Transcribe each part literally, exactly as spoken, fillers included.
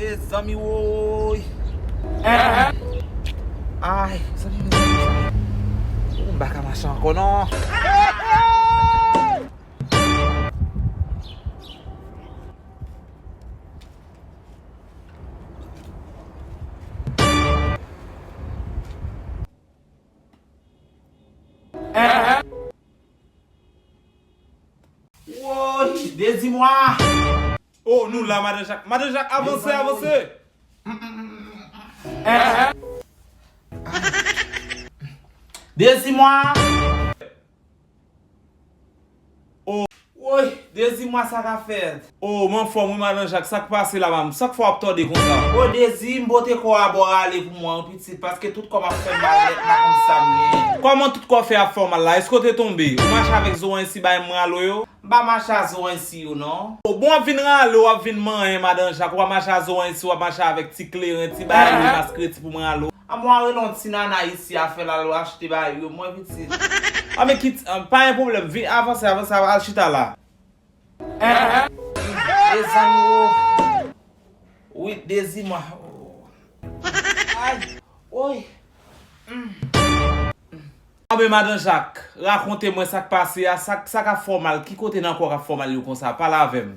Mezanmi woy. Ay, mezanmi, mezanmi, mezanmi. Ou m pa ka mache ankò non. Woy, Dezi mwa. Oh, nou la, Madan Jak. Madan Jak, avanse, avanse. Dezi mwa. Oh, woy, Dezi mwa, sa k ap fèt? Oh, m anfòm wi, Madan Jak. Sa k pase la, manmi? Sa k fè w ap tòde konsa? Oh, Dezi, m pote kò a ba w rale pou mwen, wi, pitit, paske tout kò m ap fè m mal nèt, m pa konn sa m genyen. Kòman tout kò fè ap fè w mal la? Èske w te tonbe? Ou mache avèk zoranj si bay m rale w yo? M pa mache a zoranj si yo non. Oh, bon, w ap vin rale, w ap vin manyen, Madan Jak. Ou pa mache a zoranj si, w ap mache avèk ti kleren, ti bagay, mas kredi pou m rale w. Anmwa, rele yon ti nana isi a fè l al achte bagay yo, mwen pitit. Ah, men kit, ah, pa gen pwoblèm. Vin, avanse, avanse, al chita la. Mezanmi, oh. Wi, Dezi mwa. Oh. Ay, woy. Anben, Madan Jak, rakonte mwen sa k pase a, sa, sa k ap fè w mal, ki kote nan kò w k ap fè w mal yo konsa? Pale avè m.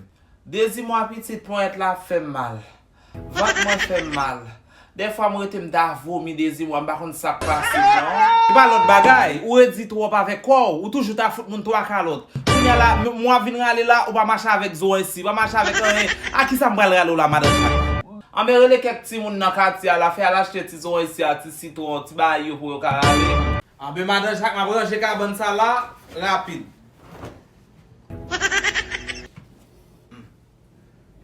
Dezi mwa, pitit, ponyèt la ap fè m mal. Vant mwen fè m mal. Dèfwa m rete m ta vomi, Dezi mwa, m pa konn sa k pase m non. Se pa lòt bagay, ou redi twòp avèk kò w, ou toujou ta fout moun twa kalòt. Kounye a la, m, mwen vin rale la, ou pa mache avèk zoranj si, pa mache avèk anyen. A kisa m pral rale w la, Madan Jak? Anben, rele kèk timoun nan katye a la, fè al achte ti zoranj si a, ti sitwon, ti bagay yo pou yo ka rale. Anben, Madan Jak, m ap ranje kabann sa la, rapid.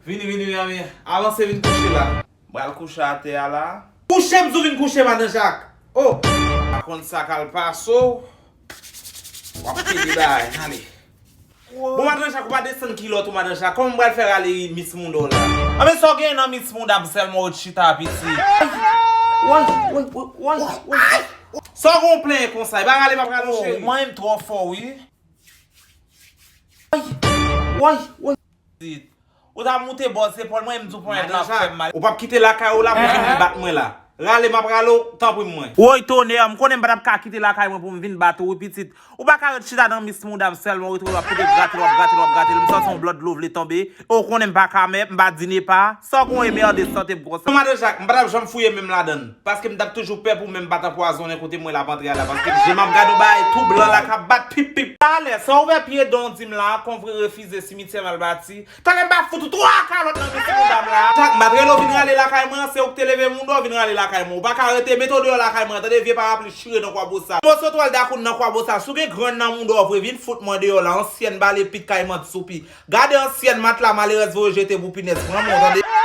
Vini, vini, vini, vini. Avanse, vin kouche la. M pral kouche atè a la. Kouche, m di w vin kouche, Madan Jak. Oh! Pa konn sa k al pase w. W ap pede bagay, ale. Bon, Madan Jak, ou pa desann kilòt ou, Madan Jak. Kòman m pral fè rale Miss Mouda w la? Anben, sa w gen nan Miss Mouda m sèlman w chita, pitit? Woy, woy, woy, woy, woy. Sa w gen w plenyen konsa? E pa rale m ap rale w, cheri. Mwen menm twò fò, wi. Woy, woy, woy. Ou ta moute bò zepòl mwen, m di w ponyèt la ap fè m mal. Ou p ap kite lakay ou la pou vin bat mwen la. Rale m ap rale w, tanpri mwen. Woy tonè, m konnen m pa t ap ka kite lakay mwen pou m vin bat ou wi pitit. Ou pa ka ret chita nan Miss Mouda m sèlman, ou ret w ap pede grate l, w ap grate l, w ap grate l. M santi yon blòd dlo vle tonbe. Ou konnen m pa kamè, m pa di nepa. Sa w gen w enmède sante m konsa. Madan Jak, m pa t ap janm fouye men m ladann. Paske m t ap toujou pè pou men m pa t anpwazonnen kote mwen l ap antre a la. Paske je m ap gade yon bagay tou blan la k ap bat pip pip. Talè, sa w ouvè pye dan w di m la, konvre refize simityè mal bati. Talè m pa fout ou twa kalòt nan Miss Mouda m la. Jak, m pa t rele w vin rale lakay mwen an, se ou k te leve mouda w vin rale lakay mwen. Ou pa ka rete, mete w deyò lakay mwen an, tande, vye parapli chire nan Kwabosal. Moso twal dakoun nan Kwabosal, si w gen grenn nan mouda w vre, vin fout mwen deyò la, ansyèn bale pit kay manti sou pi. Gade ansyèn matla malerèz voye jete pou pinèz, pran mwen w tande.